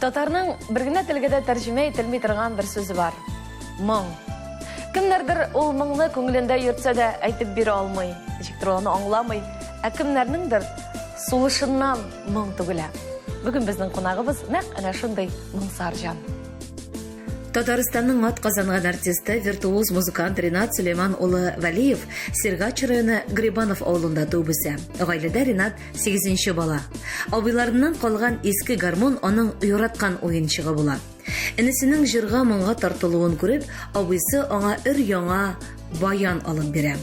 Татарның бер генә телгә дә тәрҗемә ителми торган бер сүзе бар. Моң. Кемнәрдер ул моңны күңелендә йөртсә дә әйтеп бирә алмый, ничектер ул аны аңламый, ә кемнәрнеңдер сулышыннан моң түгелә. Бүген безнең кунагыбыз нәкъ әнә шундый моңсар җан. Татарстанның атказанган артисты, виртуоз музыкант Ринат Сөләйман улы Вәлиев Сергач районы Грибанов авылында туып үсә. Гаиләдә Ринат сигезенче бала. Абыйларыннан калган иске гармун аның яраткан уенчыгы була. Энесенең җырга-моңга тартылуын күреп, абыйсы аңа өр-яңа баян алып бирә.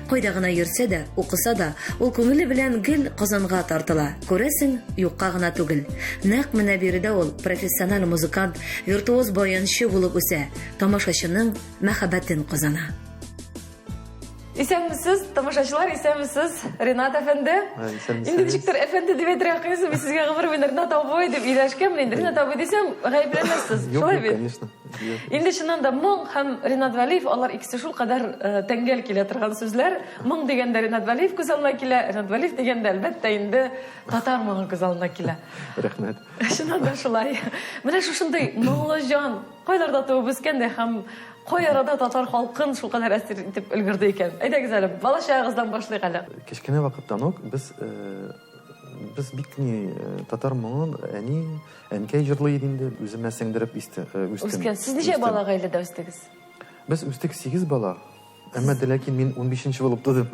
Кайда гына йөрсә дә, укыса да, ул күңеле белән гел Казанга тартыла. Күрәсең, юкка гына түгел. Нәкъ менә биредә ул профессиональ музыкант, виртуоз баянчы булып үсә, тамашачының мәхәббәтен казана. Исәнмесез, тамашачылар, исәнмесез, Ринат әфәнде. Исәнмесез. Инде ничектер әфәнде дип әйтергә кыйсыз, мин сезгә гомер буена Ринат абый дип өйләшкәнмен инде. Ринат абый дисәм, гаепләмәссез. Юк, Шулай юк, бит? конечно. Юк. Инде чыннан да моң һәм Ринат Вәлиев алар икесе шулкадәр э, тәңгәл килә торган сүзләр. Моң дигәндә Ринат Вәлиев күз алдына килә, Ринат Вәлиев дигәндә әлбәттә инде татар моңы күз алдына килә. Рәхмәт. Чыннан да шулай. Менә шушындый моңлы җан кайларда туып үскән дә һәм кай арада татар халкын шулкадәр әсир итеп өлгерде икән? Әйдәгез әле, балачагыгыздан башлыйк әле. Кечкенә вакыттан ук без э, без бик ни э, татар моңын әни, әнкәй җырлый иде инде, үземә сеңдереп исте, э, үстем. Үскән. Сез ничә Үстем. бала гаиләдә үстегез? Без үстек 8 бала. Әмма дә ләкин мин 15нче булып тудым.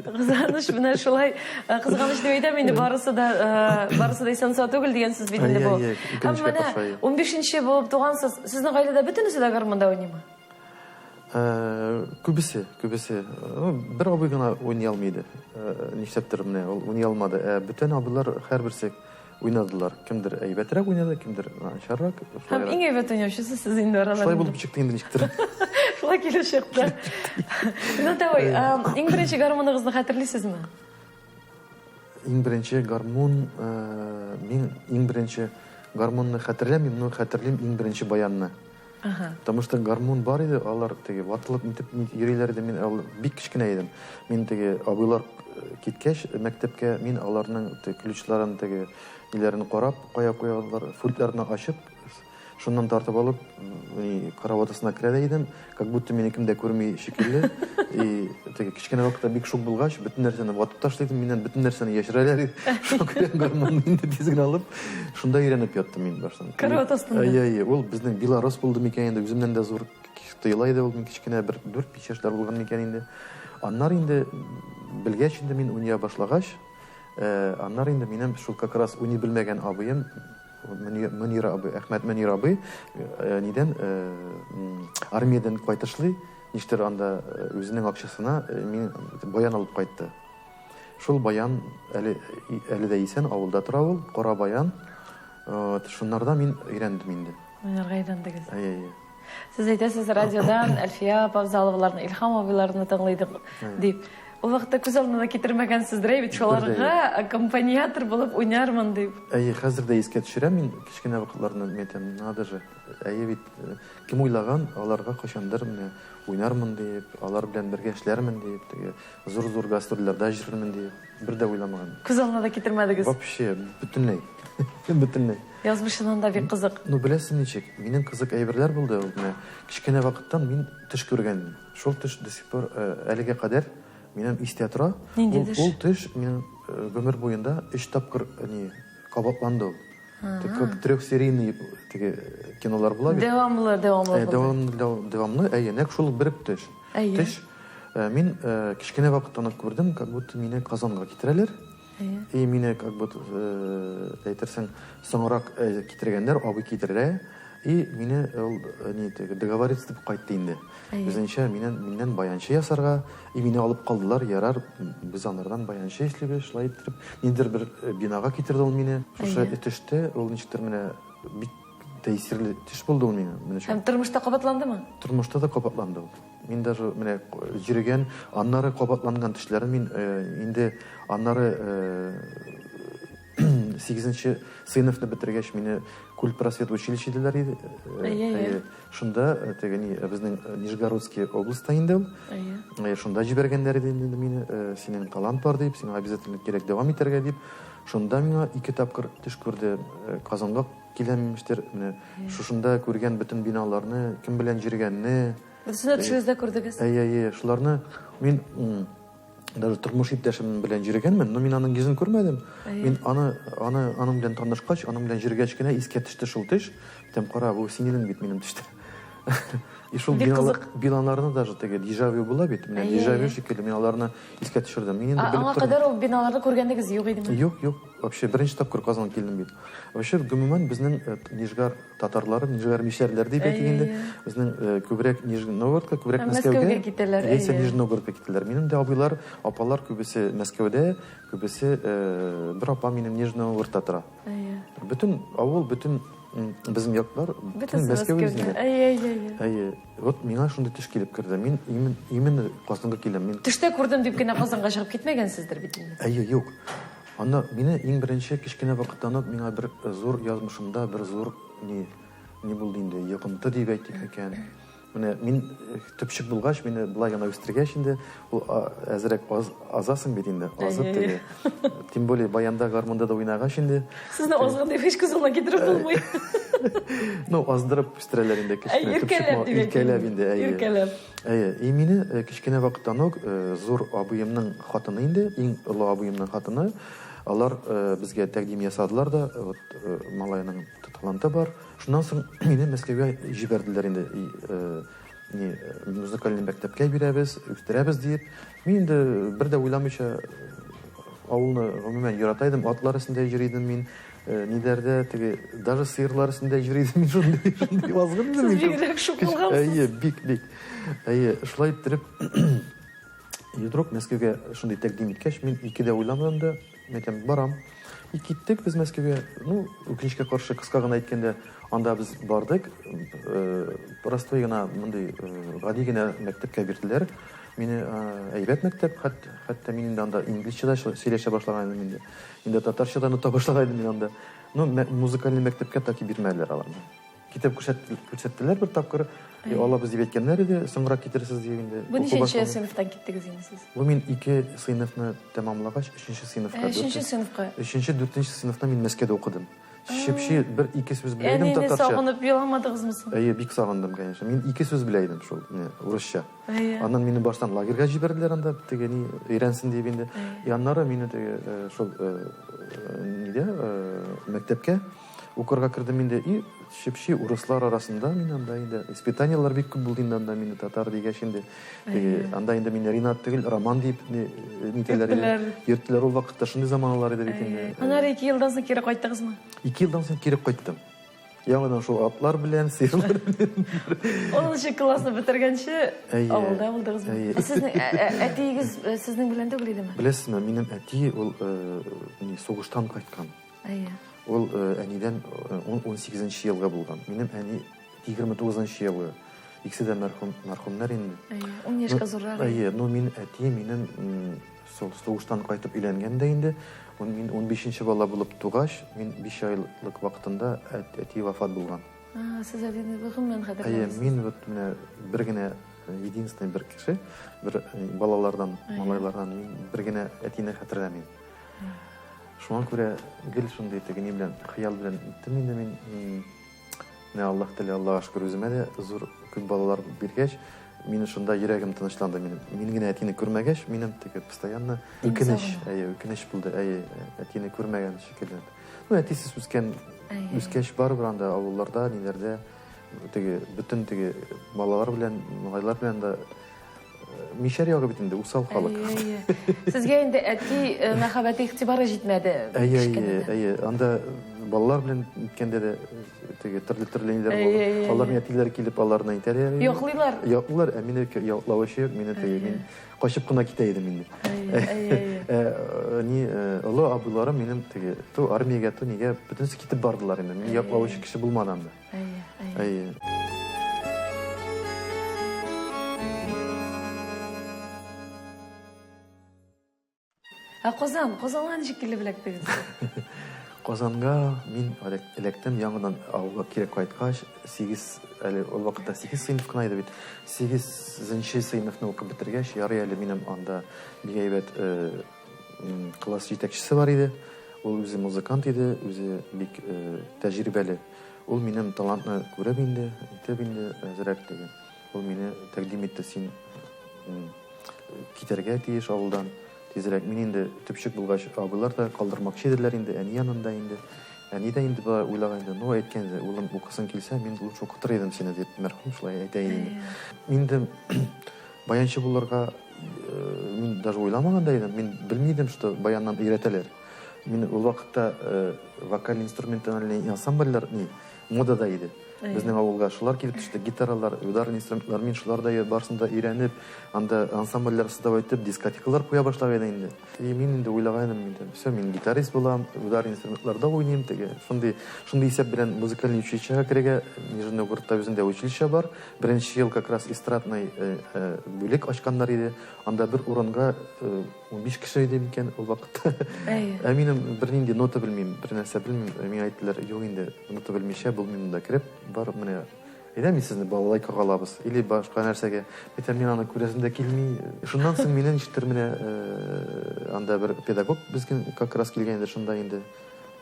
Кызганыч, менә шулай э, кызганыч дип әйтәм инде, барысы да э, барысы да исән сау түгел дигән сүз бит инде бу. Әйе, әйе, Һәм үкенечкә менә каршы, әйе. 15нче булып тугансыз. Сезнең гаиләдә бөтенесе дә гармунда уйныймы? Э, Күбесе, күбесе. Ну, бер абый гына уйный алмый иде. Нишләптер менә ул уйный алмады. Ә бүтән абыйлар һәрберсе Уйнадылар. Кемдер әйбәтрәк уйнады, кемдер начаррак. Һәм иң әйбәт уйнаучысы сез инде араларында. Шулай булып чыкты инде ничектер. Шулай килеп чыкты. Ринат абый, иң беренче гармуныгызны хәтерлисезме? Иң беренче гармун, мин иң беренче гармунны хәтерләмим, но хәтерлим иң беренче баянны. Потому что гармун бар иде, алар теге ватылып нитеп йөриләр иде, мин ал бик кечкенә идем. Мин теге абыйлар э, киткәч мәктәпкә, мин аларның теге ключларын теге ниләрен карап, кая куялар, фультларны ачып, шуннан тартып алып, и карават астына керә дә идем, как будто мине кем дә күрми шикелле. И теге кечкенә вакытта бик шук булгач, бөтен нәрсәне ватып ташлый идем, миннән бөтен нәрсәне яшерәләр иде. Шуңа күрә гармунны инде тиз генә алып, Шунда өйрәнеп яттым мин баштан. Карават астында. Әйе, әйе, ул безнең Белорус булды микән инде, үземнән дә зур тоела иде ул, мин кечкенә бер 4-5 яшьләр булган микән инде. Аннары инде белгәч инде мин уйный башлагач, э, аннары инде минем шул как раз уйный белмәгән абыем Мөнир абый, Әхмәт Мөнир абый, э, нидән э, армиядән кайтышлый, ништер анда үзенең акчасына мин баян алып кайтты. Шул баян әле, әле дә исән, авылда тора ул, кара баян. Вот, шуннарда мин өйрәндем инде. Уйнарга өйрәндегез. Әйе, әйе. Сез әйтәсез, радиодан Әлфия апа Авзаловаларны, Илһам абыйларны тыңлыйдык дип. Ул вакытта күз алдына да китермәгәнсездер, әй бит, шуларга аккомпаниатор булып уйнармын дип. Әйе, хәзер дә искә төшерәм мин кечкенә вакытларны, мин әйтәм, надо же, әйе бит, кем уйлаган, аларга кайчандыр менә уйнармын дип, алар белән бергә эшләрмен дип, теге Зур-зур гастрольләрдә җөрермен диеп, бер дә уйламаган. Күз алдына да китермәдегез? Вообще, бөтенләй. Бөтенләй. Язмыш чыннан да бик кызык. Ну, беләсең ничек, минем кызык әйберләр булды ул менә. Кечкенә вакыттан мин төш күргән идем. Шул төш до сих пор әлегә кадәр минем истә тора. Нинди төш? Ул төш минем гомер буенда өч тапкыр ни кабатланды ул. Как трехсерийный теге кинолар була бит. Дәвамлы, дәвамлы булды. Дәвамлы, дәвамлы, әйе, нәкъ шул бер төш. Әйе. Төш. Мин кечкенә вакыттан ук күрдем, как будто мине Казанга китерәләр. Әйе. И мине как будто, әйтерсең, соңрак китергәннәр, абый китерә. И мине ул ни теге договориться итеп кайтты инде. Әйе. Үзенчә миннән миннән баянчы ясарга, и мине алып калдылар, ярар, без анардан баянчы эшлибез, шулай иттереп, ниндидер бер бинага китерде ул мине. Шушы төштә ул ничектер менә бик тәэсирле төш булды ул миңа. Менә Һәм тормышта кабатландымы? Тормышта да кабатланды ул. Мин даже менә йөргән, аннары кабатланган төшләрен мин инде аннары сигезенче сыйныфны бетергәч, мине культпросвет училище диләр иде. Әйе, әйе. Шунда теге ни безнең Нижегородский областьта инде ул. Әйе. Шунда җибәргәннәр иде инде мине, синең талант бар дип, сиңа обязательно кирәк дәвам итәргә дип. Шунда миңа ике тапкыр төш күрде. Казанга киләм имештер. Менә шушында күргән бөтен биналарны, кем белән йөргәнне. Бөтенесен дә төшегездә күрдегез? Әйе, әйе, шуларны мин даже тормыш иптәшем белән йөргәнмен, но мин аның йөзен күрмәдем. Мин аны, аны, аның белән танышкач, аның белән йөргәч кенә искә төште шул төш. Әйтәм, кара, бу син идең бит минем төштә. И шул Бик кызык. биналарны даже теге дежавю була бит, менә дежавю шикелле мин аларны искә төшердем. Мин инде белеп Аңа кадәр ул биналарны күргәнегез юк идеме? Юк, юк. Вообще беренче тапкыр Казанга килдем бит. Вообще гомумән безнең Нижгар татарлары, Нижгар мишәрләр дип әйтик инде, безнең күбрәк Нижний Новгородка, күбрәк Мәскәүгә китәләр, яисә Нижний Новгородка китәләр. Минем дә абыйлар, апалар күбесе Мәскәүдә, күбесе бер апа минем Нижний Новгородта тора. Бөтен авыл, бөтен безнең яклар, бөтен Мәскәү үзендә. Әйе, әйе, әйе. Әйе. Вот миңа шундый төш килеп керде. Мин именно Казанга киләм. Мин Төштә күрдем дип кенә Казанга чыгып китмәгәнсездер бит инде. Әйе, юк. Анда мине иң беренче кечкенә вакыттан ук миңа бер зур язмышымда бер зур ни, ни булды инде, йогынты дип әйтик микән. Менә мин төпчек булгач, мине болай гына үстергәч инде, ул әзрәк аз, азасың бит инде, азып теге. Тем более баянда, гармунда да уйнагач инде. Сезне азган дип һич күз алдына китереп булмый. Ну, аздырып үстерәләр инде кечкенә. Иркәләп дип Иркәләп инде, әйе. Иркәләп. Әйе, и мине кечкенә вакыттан ук зур абыемның хатыны инде, иң олы абыемның хатыны, алар безгә тәкъдим ясадылар да, вот малайның таланты бар. Шуннан соң мине Мәскәүгә җибәрделәр инде, ни, музыкальный мәктәпкә бирәбез, үстерәбез диеп. Мин инде бер дә уйламыйча авылны гомумән ярата идем, атлар өстендә йөри идем мин. Ниләрдә теге даже сыерлар өстендә йөри идем мин шундый шундый азгын идем. Сез бигрәк шук булгансыз. Әйе, бик бик. Әйе, шулай иттереп и вдруг Мәскәүгә шундый тәкъдим иткәч, мин ике дә уйламадым да, мин әйтәм, барам. И киттек без Мәскәүгә. Ну, үкенечкә каршы, кыска гына әйткәндә, анда без бардык. Простой гына мондый гади генә мәктәпкә бирделәр. Мине әйбәт мәктәп, хәтта мин инде анда инглизчә дә сөйләшә башлаган идем инде. Инде татарча да оныта башлаган идем мин анда. Ну, музыкальный мәктәпкә так и бирмәделәр аларны. Китап күрсәттеләр бер тапкыр, и алабыз дип әйткәннәр иде, соңрак китерерсез дип инде. Бу ничәнче сыйныфтан киттегез инде сез? Бу мин ике сыйныфны тәмамлагач, өченче сыйныфка. Өченче сыйныфка. Өченче, дүртенче сыйныфта мин Мәскәүдә укыдым. Чеп-чи бер ике сүз белә идем татарча. Әнине сагынып еламадыгызмы соң? Әйе, бик сагындым, конечно. Мин ике сүз белә идем шул, менә, урысча. Әйе. Аннан мине баштан лагерьга җибәрделәр анда, теге ни, өйрәнсен дип инде. И аннары мине теге шул нидә, мәктәпкә укырга кердем инде. И чеп-чи урыслар арасында мин анда инде испытаниеләр бик күп булды инде анда мине татар дигәч инде. Теге анда инде мине Ринат түгел, Роман дип нитәләр иде. Йөрттеләр. Ул вакытта шундый заманалар иде бит инде. Аннары ике елдан соң кире кайттыгызмы? Ике елдан соң кире кайттым. Яңадан шул атлар белән, сыерлар белән. Унынчы классны бетергәнче авылда булдыгызмы? Ә сезнең әтиегез сезнең белән түгел идеме? Беләсезме, минем әти ул сугыштан кайткан. Әйе. Ул әнидән 18 елгы булган. Минем әни 29 елгы. Икесе дә мәрхүм, мәрхүмнәр инде. Әйе, ун яшькә зуррак. Әйе, ну мин әти минем сол сугыштан кайтып өйләнгән дә инде. Мин 15 бала булып тугач, мин 5 айлык вакытында әти вафат булган. А, сез әтине гомумән хәтерләмисез. Әйе, мин вот менә бер генә единственный бер кеше, бер балалардан, малайлардан мин бер генә әтине хәтерләмим. Шуңа күрә гел шундый теге ни белән, хыял белән үттем инде мин. Менә Аллаһ Тәгалә, Аллаһка шөкер, үземә дә зур күп балалар биргәч, мине шунда йөрәгем тынычланды минем. Мин генә әтине күрмәгәч, минем теге постоянно үкенеч, әйе, үкенеч булды, әйе, әтине күрмәгән шикелле. Ну, әтисез үскән, үскәч барыбер анда авылларда, ниләрдә теге бөтен теге балалар белән, малайлар белән дә Мишәр ягы бит инде, усал халык. Әйе, әйе. Сезгә инде әти э, мәхәббәте, игътибары җитмәде. Әйе, әйе, әйе. Анда балалар белән үткәндә дә э, теге төрле-төрле ниләр булды. Аларның әтиләре килеп аларны әйтәләр. Яклыйлар. Яклыйлар, ә мине яклаучы юк, мине теге мин качып кына китә идем инде. Әйе, әйе. Э, ни олы абыйларым минем теге ту армиягә, ту нигә бөтенесе китеп бардылар инде. Мине яклаучы кеше булмады анда. Әйе, әйе. Әйе. Ә Казан, Казанга ничек килеп эләктегез? Казанга мин эләктем яңадан авылга кире кайткач, 8 әле ул вакытта 8 сыйныф кына иде бит. 8 сыйныфны укып бетергәч, ярый әле минем анда бик әйбәт э, класс җитәкчесе бар иде. Ул үзе музыкант иде, үзе бик э, тәҗрибәле. Ул минем талантны күреп инде, итеп инде әзрәк теге. Ул мине тәкъдим итте, син китәргә тиеш авылдан тизрәк. Мин инде төпчек булгач, абыйлар да калдырмакчы иделәр инде, әни янында инде. Әни дә инде болай уйлаган инде, ну, әйткән инде, улым, укысың килсә, мин лучше укытыр идем сине, дип, мәрхүм шулай әйтә иде инде. Инде баянчы булырга э, мин даже уйламаган да идем, мин белми идем, что баяннан өйрәтәләр. Мин ул вакытта э, вокаль-инструментальный ансамбльләр ни, модада иде. Безнең авылга шулар килеп төште, гитаралар, ударный инструментлар, мин шулар да барысын да өйрәнеп, анда ансамбльләр создавать итеп, дискотекалар куя башлаган идем инде. И мин инде уйлаган идем инде, все, мин гитарист булам, ударный инструментларда уйныйм, теге, шундый, шундый исәп белән музыкальный училищега керергә, Нижний Новгородта үзендә училище бар. Беренче ел как раз эстрадный э, э, бүлек ачканнар иде. Анда бер урынга э, 15 кеше иде микән ул вакытта. Әйе. Ә минем бернинди нота белмим, бер нәрсә белмим. Миңа әйттеләр, юк инде, нота белмичә булмый монда кереп, бар менә әйдә мин сезне балалайкага алабыз или башка нәрсәгә. Әйтәм, мин аны күрәсем дә килми. Шуннан соң мине ничектер менә э, анда бер педагог безгә как раз килгән иде шунда инде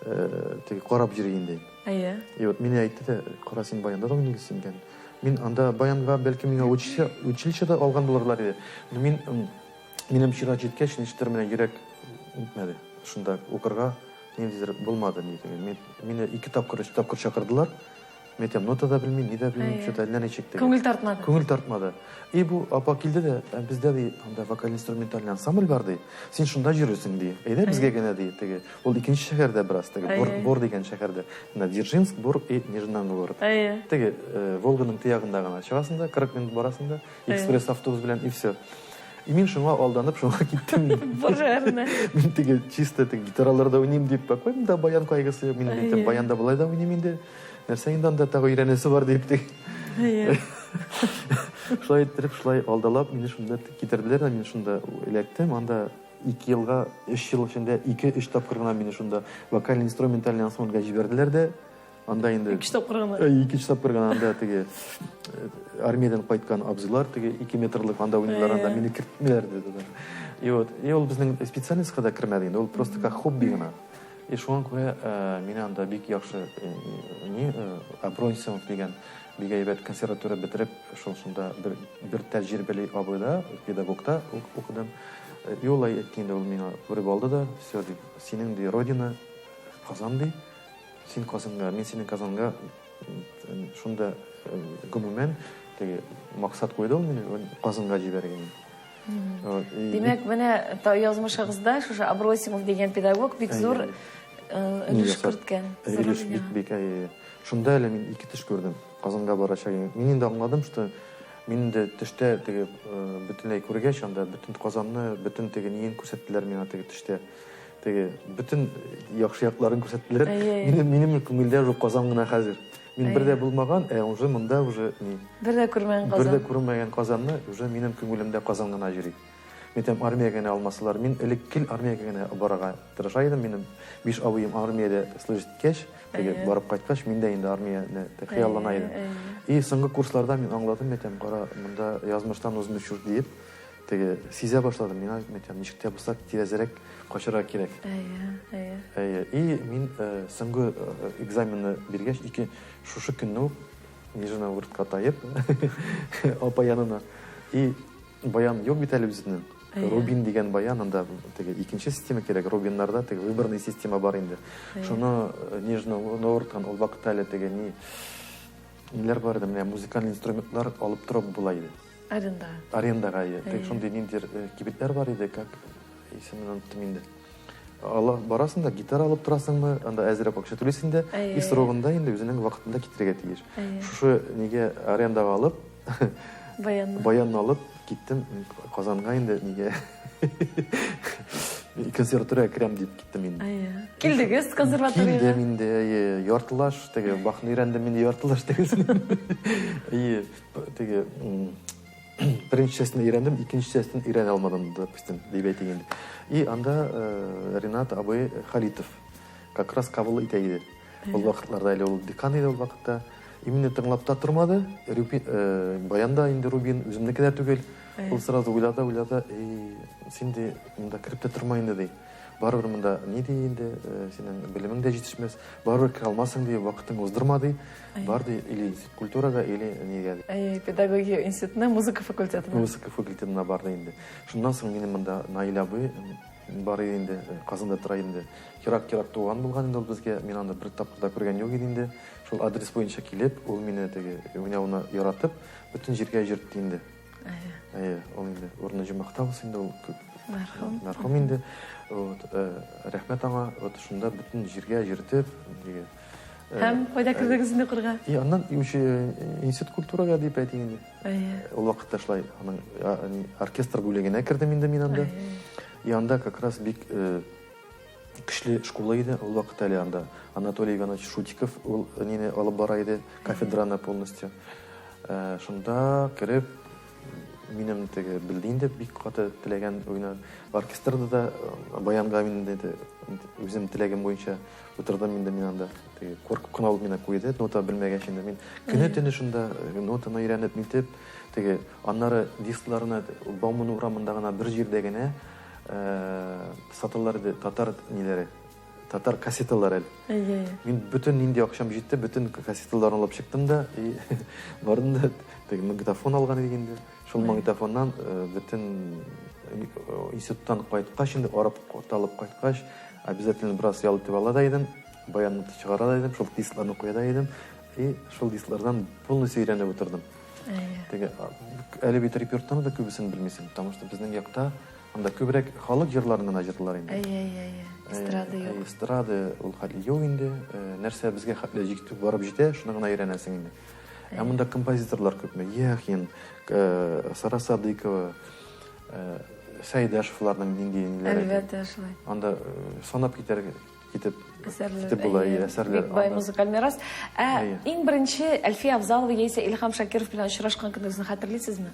э, теге карап йөри инде. Әйе. И вот мине әйтте дә, кара син баянда да уйныйсың икән. Мин анда баянга бәлки миңа училище, училищеда алган булырлар иде. Но мин Минем чират җиткәч, ничектер менә йөрәк үтмәде. Шунда укырга ниндидер булмады ни теге. Мин, мине ике тапкыр, өч тапкыр чакырдылар. Мин әйтәм, нота да белмим, ни дә белмим, что-то әллә ничек теге. Күңел тартмады. Күңел тартмады. И бу апа килде дә, «Ә бездә ди, анда вокаль-инструментальный ансамбль бар ди. Син шунда йөрерсең ди. Әйдә безгә генә ди, теге. Ул икенче шәһәрдә бераз теге, Бор, Бор дигән шәһәрдә. Менә Дзержинск, Бор и Нижний Новгород. Теге э, Волганың тыягында гына чыгасың да, 40 минут барасың да, экспресс автобус белән и все. И мин шуңа алданып, шуңа киттем. Бор шәһәренә. Мин теге чисто теге гитараларда уйныйм дип, какой монда баян кайгысы, мин әйтәм, баянда болай да уйныйм инде. Нәрсә инде анда тагы өйрәнәсе бар дип теге. Шулай иттереп, шулай алдалап, мине шунда китерделәр дә, мин шунда эләктем. Анда ике елга, өч ел эчендә ике-өч тапкыр гына мине шунда вокаль-инструментальный ансамбльгә җибәрделәр дә, Анда инде Ике тапкыр гына. Ике тапкыр гына анда теге э, армиядән кайткан абзыйлар теге ике метрлык анда уйныйлар, анда мине кертмиләр диде. И вот, и ул безнең специальностька да кермәде инде, ул просто как хобби гына. И шуңа күрә э, мине анда бик яхшы э, ни Абронсимов дигән бик әйбәт консерватория бетереп, шул шунда бер бер тәҗрибәле абыйда, педагогта укыдым. И ул әйтте инде, ул миңа күреп алды да, все ди, синең ди родина Казан ди. Син Казанга, мин синең Казанга шунда гомумән теге максат куйды ул мине Казанга җибәрергә. Димәк, менә язмышыгызда шушы Абросимов дигән педагог бик зур өлеш керткән. Өлеш бик бик әйе. Шунда әле мин ике төш күрдем. Казанга барачак. Мин инде аңладым, что мин инде төштә теге бөтенләй күргәч, анда бөтен Казанны, бөтен теге ниен күрсәттеләр миңа теге төштә. Теге бөтен яхшы якларын күрсәттеләр. Минем минем күңелдә уже Казан гына хәзер. Мин бер дә булмаган, ә уже монда уже ни. Бер дә күрмәгән Казан. Бер дә күрмәгән Казанны уже минем күңелемдә Казан гына йөри. Мин әйтәм, армиягә генә алмасалар, мин элек гел армиягә генә барырга тырыша идем. Минем биш абыем армиядә служить иткәч, теге барып кайткач, мин дә инде армияне хыяллана идем. И соңгы курсларда мин аңладым, әйтәм, кара, монда язмыштан узмый чурт диеп, Теге сизә башладым, миңа әйтәм, ничек тә булса тирәзәрәк качарга кирәк. Әйе, әйе. Әйе. И мин э, соңгы э, экзаменны биргәч, ике шушы көнне үк Нижний Новгородка таеп, апа янына. И баян юк бит әле безнең. Рубин дигән баян, анда теге икенче система кирәк. Рубиннарда теге выборный система бар инде. Шуны э, Нижний Новгородтан ул вакытта әле теге ни ниләр бар иде, менә музыкаль инструментлар алып торып була иде. Арендага. Арендага, әйе. Теге шундый ниндидер э, кибетләр бар иде, как исемен оныттым инде. Ала барасың да гитара алып торасыңмы, анда әзрәк акча түлисең дә, и срогында инде үзенең вакытында китерергә тиеш. Шушы нигә арендага алып, баянны. Баянны алып киттем Казанга инде нигә консерваториягә керәм дип киттем инде. Әйе. Килдегез консерваториягә? Килдем инде, әйе, яртылаш теге Бахны өйрәндем инде яртылаш теге. Әйе. Теге Беренче частен өйрәндем, икенче частен өйрәнә алмадым, допустим, дип әйтик инде. И анда Ренат абый Халитов как раз кабул итә иде. Ул вакытларда әле ул декан иде ул вакытта. Именно тыңлап та тормады. Баян да инде Рубин, үземнеке дә түгел. Ул сразу уйлады, уйлады, и син ди, монда кереп тә торма инде ди. Барыбер монда ни ди инде, синең белемең дә җитешмәс, барыбер керә алмассың ди, вакытың уздырма ди. Бар ди, или институт культурага, или нигә ди. Әйе, педагогия институтына, музыка факультетына. Музыка факультетына барды инде. Шуннан соң минем монда Наил абый бар иде инде, Казанда тора инде. Ерак-ерак туган булган инде ул безгә, мин аны бер тапкыр да күргән юк иде инде. Шул адрес буенча килеп, ул мине теге уйнауны яратып, бөтен җиргә йөртте инде. Әйе. Әйе, ул инде урыны җомахта булсын инде ул. Мәрхүм. Мәрхүм инде. Вот, рәхмәт аңа, вот шунда бөтен җиргә йөртеп, теге. Һәм кайда кердегез инде укырга? И аннан институт культурага дип әйтик инде. Әйе. Ул вакытта шулай аның оркестр бүлегенә кердем инде мин анда. И анда как раз бик көчле школа иде. Ул вакытта әле анда Анатолий Иванович Шутиков ул нине алып бара иде, кафедраны полностью. Шунда кереп, минем теге белде инде, бик каты теләгән уйна. Оркестрда да баянга мин инде үзем теләгем буенча утырдым инде мин анда. Теге куркып кына ул мине куйды, нота белмәгәч инде мин көне-төне шунда нотаны өйрәнеп нитеп, теге аннары дискларны Бауман урамында гына бер җирдә генә саталар иде татар ниләре, татар кассеталары әле. Әйе. Мин бөтен нинди акчам җитте, бөтен кассеталарны алып чыктым да, и бардым да, теге магнитофон алган идек инде. Шул магнитофоннан бөтен институттан кайткач инде, арып талып кайткач, обязательно бераз ял итеп ала да идем, баянны чыгара да идем, шул дискларны куя да идем, и шул дисклардан полностью өйрәнеп утырдым. Теге, әле бит репертуарны да күбесен белмисең, потому что безнең якта анда күбрәк халык җырларын гына җырлар инде. Әйе, әйе, әйе. Эстрада юк. Эстрада ул хәтле юк инде. Нәрсә безгә хәтле җитеп барып җитә, шуны гына өйрәнәсең инде. Ә монда композиторлар күпме? Яхин, Сара Садыкова, Сәйдәшевларның нинди ниләре. Әлбәттә, шулай. Анда санап китәр китеп китеп була, әсәрләр. Бик бай музыкаль мирас. Ә иң беренче Әлфия Авзалова яисә Илһам Шакиров белән очрашкан көнегезне хәтерлисезме?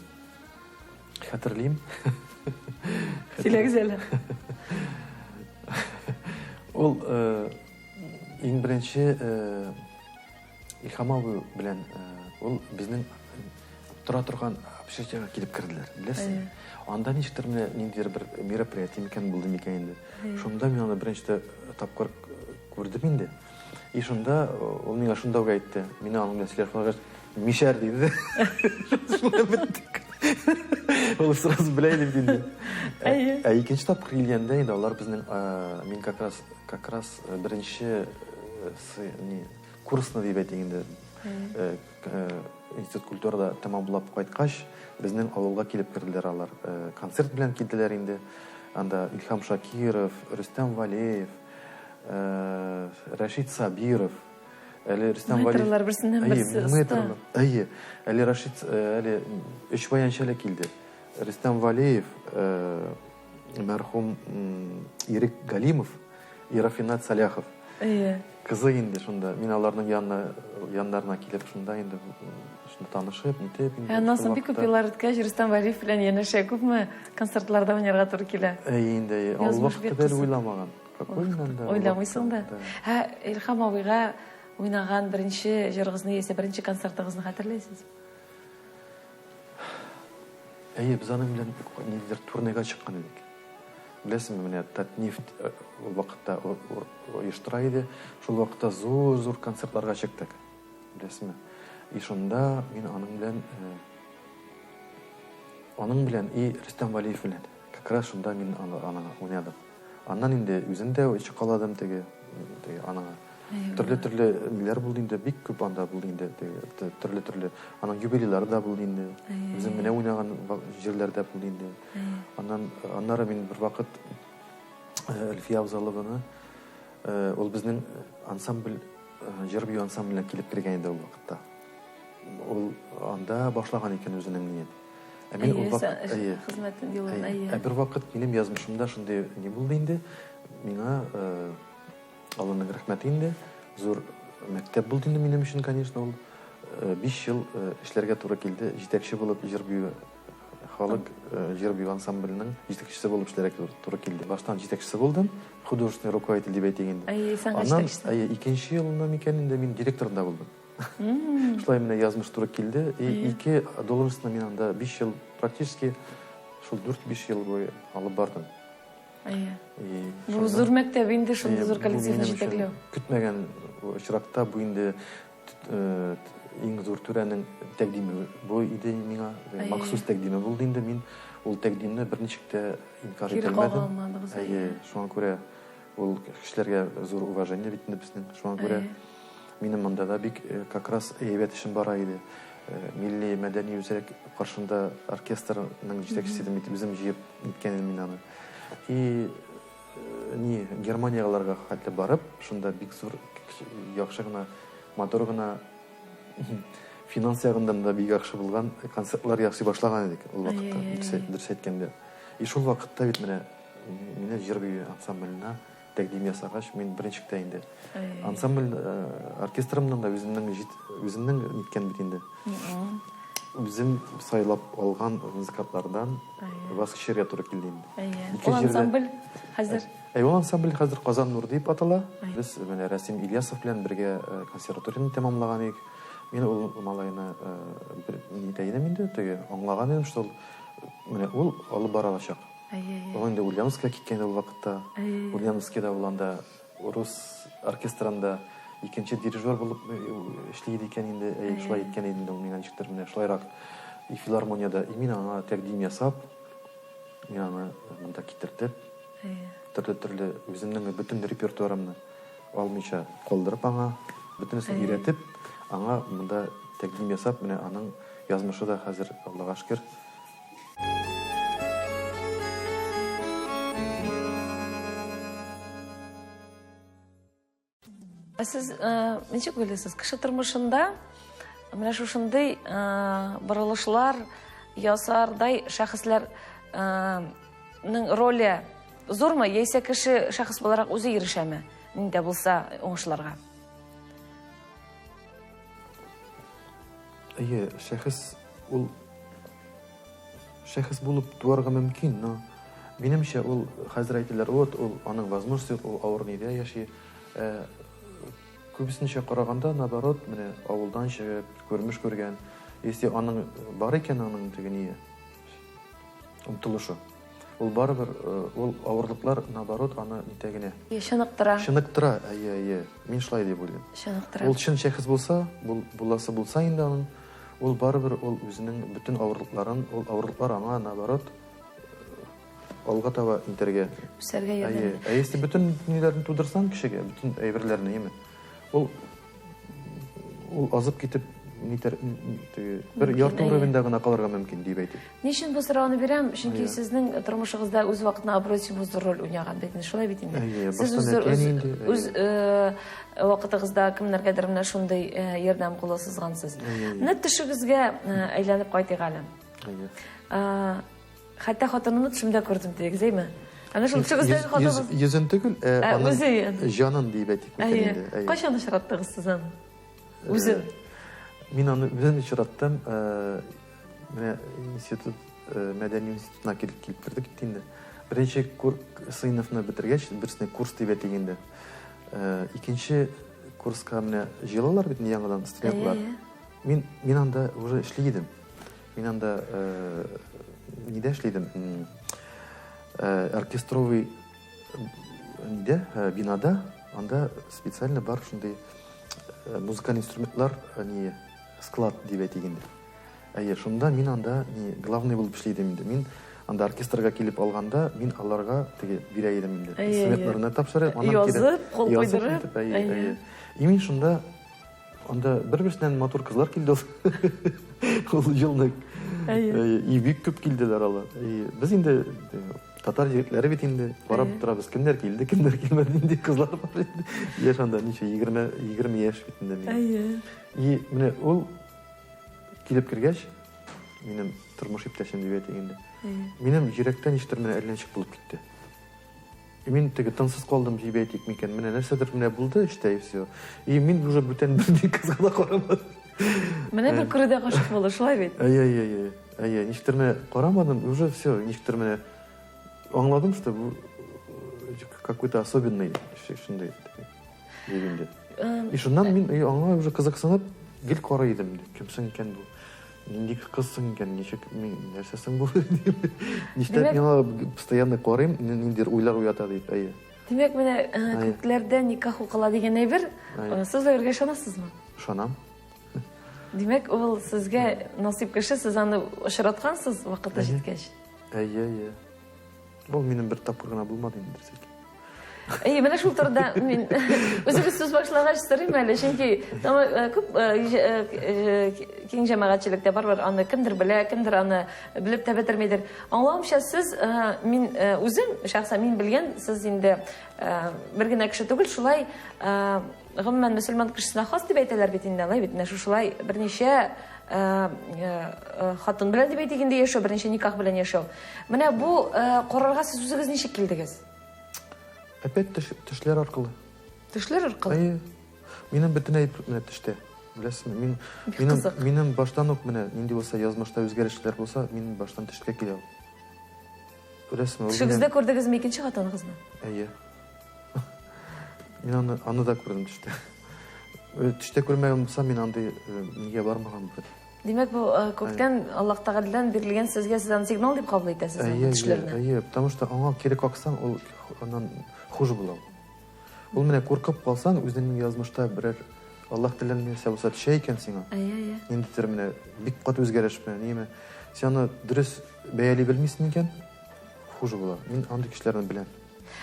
Хәтерлим. Сөйләгез әле. Ул иң беренче Илһам абый белән ул безнең тора торган общежитиега килеп керделәр, беләсезме? Анда ничектер менә ниндидер бер мероприятие микән булды микән инде. Шунда мин аны беренче тапкыр күрдем инде. И шунда ул миңа шунда ук әйтте. Мин аның белән сөйләшеп алгач, мишәр диде. Шунда беттек. Ул сразу белә иде бит инде. Ә икенче тапкыр килгәндә инде алар безнең, мин как раз, как раз беренче курсны дип әйтик инде, институт культурада тәмамлап кайткач, безнең авылга килеп керделәр алар. Концерт белән килделәр инде. Анда Илһам Шакиров, Рөстәм Валеев, Рәшит Сабиров, әле Рөстәм Валеев. Мэтрлар берсеннән берсе оста. Әйе, әле Рәшит, әле өч баянчы әле килде. Рөстәм Валеев, мәрхүм Ирек Галимов и Рафинат Саляхов. Әйе. Кызы инде шунда. Мин аларның янына, яннарына килеп шунда инде шунда танышып, нитеп инде. Ә аннан соң бик күп еллар үткәч, Рөстәм Вәлиев белән янәшә күпме концертларда уйнарга туры килә. Әйе инде, әйе. Ул вакытта әле уйламаган. Какой инде? Уйламыйсың да. Ә Илһам абыйга уйнаган беренче җырыгызны яисә беренче концертыгызны хәтерлисезме? Әйе, без аның белән ниндидер турнега чыккан идек. Беләсеңме, менә Татнефть ул вакытта оештыра иде. Шул вакытта зур-зур концертларга чыктык. Беләсеңме? И шунда мин аның белән аның белән и Рөстәм Валиев белән как раз шунда мин аны уйнадым. Аннан инде үзем дә чыкаладым теге, теге анаңа. Төрле-төрле ниләр булды инде, бик күп анда булды инде, теге төрле-төрле. Аның юбилейлары да булды инде. Үзем менә уйнаган җирләр дә булды инде. Аннан аннары мин бер вакыт Әлфия Авзалованы, ул безнең ансамбль, җыр бию ансамбленә килеп кергән иде ул вакытта. Ул анда башлаган икән үзенең ниен. Ә мин ул вакыт, әйе, хезмәтен юлын, әйе. Ә бер вакыт минем язмышымда шундый ни булды инде, миңа Алланың рәхмәте инде, зур мәктәп булды инде минем өчен, конечно, ул 5 ел эшләргә туры килде, җитәкче булып җыр бию Халык җыр-бию ансамбленең җитәкчесе булып эшләргә туры килде. Баштан җитәкчесе булдым, художественный руководитель дип әйтик инде. Әйе, сәнгать Аннан, җитәкчесе. әйе, икенче елны микән инде мин директор да булдым. Шулай менә язмыш туры килде. И ике должностьны мин анда 5 ел практически шул 4-5 ел буе алып бардым. Әйе. И Бу шунда- зур мәктәп инде, шундый Әйе, зур бу коллективны минем өчен җитәкләү. Көтмәгән очракта бу инде иң зур түрәнең тәкъдиме бу иде миңа. Әйе. Махсус тәкъдиме булды инде. Мин ул тәкъдимне берничек тә инкар Кире итә кага алмадым. алмадыгыз. Әйе, шуңа күрә ул кешеләргә зур уважение бит инде безнең. Шуңа күрә Әйе. минем монда да бик как раз әйбәт эшем бара иде. Милли мәдәни үзәк каршында оркестрның җитәкчесе идем бит, үзем җыеп ниткән идем мин аны. И ни Германияләргә хәтле барып, шунда бик зур яхшы гына, матур гына финанс ягыннан да бик яхшы булган концертлар ясый башлаган идек ул вакытта, Әйе. дөрес әйткәндә. И шул вакытта бит менә мине җыр бию ансамбленә тәкъдим ясагач, мин беренче тә инде Әйе. ансамбль оркестрымның да үземнең үземнең ниткән бит инде. Үзем сайлап алган музыкантлардан Әйе. ваз кичәргә туры килде инде. Әйе. Ике Ул җирдә- ансамбль хәзер. Әй, ул ансамбль хәзер Казан Нур дип атала. Әйе. Без менә Рәсим Ильясов белән бергә консерваторияне тәмамлаган идек. Мин ул малайны бер нитә идем инде, теге аңлаган идем, что ул менә ул алып бара алачак. Әйе, әйе. Ул инде Ульяновскка киткән ул вакытта. Әйе. Ульяновскида ул анда рус оркестрында икенче дирижер булып эшли иде икән инде. Әй, шулай иткән иде инде ул миңа ничектер менә шулайрак. И филармониядә и мин аңа тәкъдим ясап, мин аны монда китертеп, Әйе. төрле-төрле үземнең бөтен репертуарымны алмыйча калдырып аңа, бөтенесен Әйе. өйрәтеп, аңа монда тәкъдим ясап, менә аның язмышы да хәзер Аллага шөкер. Ә сез ничек уйлыйсыз, кеше тормышында менә шушындый борылышлар ясардай шәхесләрнең роле зурмы, яисә кеше шәхес буларак үзе ирешәме, нинди дә булса уңышларга? Әйе, шәхес ул шәхес булып туарга мөмкин, но минемчә ул хәзер әйтәләр, вот ул аның возможности юк, ул авыр нидә яши. Күбесенчә караганда, наоборот, менә авылдан чыгып, күрмеш күргән, если аның бар икән аның теге ние, омтылышы, ул барыбер, ул авырлыклар, наоборот, аны нитә генә. Чыныктыра. Чыныктыра, әйе, әйе. Мин шулай дип уйлыйм. Чыныктыра. Ул чын шәхес булса, буласы булса инде аның, ул барыбер ул үзенең бөтен авырлыкларын, ул авырлыклар аңа, наоборот, алга таба итәргә. Үсәргә ярдәм Әйе. итә. Ә если бөтен ниләрне тудырсаң кешегә, бөтен әйберләрне, әйеме? Ул ул азып китеп нитәр, теге бер Мөмкин, ярты әйе. уровеньда гына калырга мөмкин дип әйтик. Ни өчен бу сорауны бирәм? Чөнки Әйе. сезнең тормышыгызда үз вакытында Абросимов зур роль уйнаган бит инде, шулай бит инде. Әйе, Сез баштан үз әткән инде, әйе. үз вакытыгызда кемнәргәдер менә шундый ярдәм кулы сузгансыз. Әйе, әйе. Менә төшегезгә әйләнеп кайтыйк әле. Әйе. Хәтта хатынымны төшемдә күрдем дидегез, әйме? Әнә шул төшегездәге хатыныгыз. Йөзен түгел, Ә, аның үзе. җанын дип әйтик микән Әйе. инде. Әйе. Кайчан очраттыгыз сез аны? Үзен. Мин аны үзен очраттым. Менә институт, мәдәни институтына килеп кердек бит инде. Беренче сыйныфны бетергәч, берсенә курс дип әйтик инде. Икенче курска менә җыелалар бит инде яңадан студентлар. Әйе. Мин анда уже эшли идем. Мин анда нидә эшли идем? Оркестровый нидә, бинада, анда специально бар шундый музыкаль инструментлар, не склад дип әйтик инде. Әйе, шунда мин анда не главный булып эшли идем инде. Мин анда оркестрга килеп алганда, мин аларга теге бирә идем инде. Әйе, әйе. Инструментларны тапшырып, аннан кире Язып, кул язып куйдырып. итеп, әйе, Әйе. әйе. И мин шунда анда бер-берсеннән матур кызлар килде ул. Ул елны. Әйе. Әйе, и бик күп килделәр алар. И без инде татар егетләре бит инде карап Әйе. торабыз, кемнәр килде, кемнәр килмәде, нинди кызлар бар инде. Яшь анда ничә, 20 яшь бит инде мин. Әйе. И менә ул килеп кергәч, минем тормыш иптәшем дип әйтик инде. Әйе. Минем йөрәктә ничектер менә әллә ничек булып китте. И мин теге тынсыз калдым дип әйтик микән, менә нәрсәдер менә булды эштә и всё. И мин уже бүтән берни кызга да карамадым. Менә бер күрүдә гашык булды, шулай бит? Әйе, әйе, әйе. Әйе, ничектер менә карамадым, уже все, ничектер менә аңладым, что бу какой-то особенный шундый дип инде. И шуннан мин аңа уже кызыксынып гел карый идем. Кем соң икән бу? Нинди кыз соң икән? Ничек, нәрсә соң бу? Нишләп миңа постоянно карыйм, ниндидер уйлар уята дип, әйе. Димәк, менә күкләрдә никах укыла дигән әйбер, сез әйбергә ышанасызмы? Ышанам. Димәк, ул сезгә насыйп кеше, сез аны очраткансыз вакыты җиткәч. Әйе, әйе. Ул минем бер тапкыр гына булмады инде, дөрес әйтим. Әйе, менә шул турыда мин үзебез сүз башлагач сорыйм әле, чөнки күп киң җәмәгатьчелектә барыбер аны кемдер белә, кемдер аны белеп тә бетермидер. Аңлавымча, сез мин үзем шәхсән мин белгән, сез инде бер генә кеше түгел, шулай гомумән мөселман кешесенә хас дип әйтәләр бит инде, алай бит, менә шушылай берничә хатын белән дип әйтик инде яшәү, берничә никах белән яшәү. Менә бу карарга сез үзегез ничек килдегез? Опять төшләр аркылы. Төшләр аркылы? Әйе. Минем бөтен әйбер менә төштә. Беләсезме? Мин минем минем баштан ук менә нинди булса язмышта үзгәрешләр булса, минем баштан төшкә килә ул. Беләсезме? Төшегездә күрдегезме икенче хатыныгызны? Әйе. Мин аны аны да күрдем төштә. Төштә күрмәгән булсам, мин андый нигә бармаган булыр. Димәк, бу күктән Аллаһ Тәгаләдән бирелгән сезгә сез аны сигнал дип кабул итәсез бу төшләрне? Әйе, потому что аңа кире каксаң, ул аннан хуже була. Ул менә куркып калсаң, үзеңнең язмышта берәр Аллаһ телән нәрсә булса төшә икән сиңа. Әйе, әйе. Ниндидер менә бик каты үзгәрешме, ниме. Син аны дөрес бәяли белмисең икән, хуже була. Мин андый кешеләрне беләм.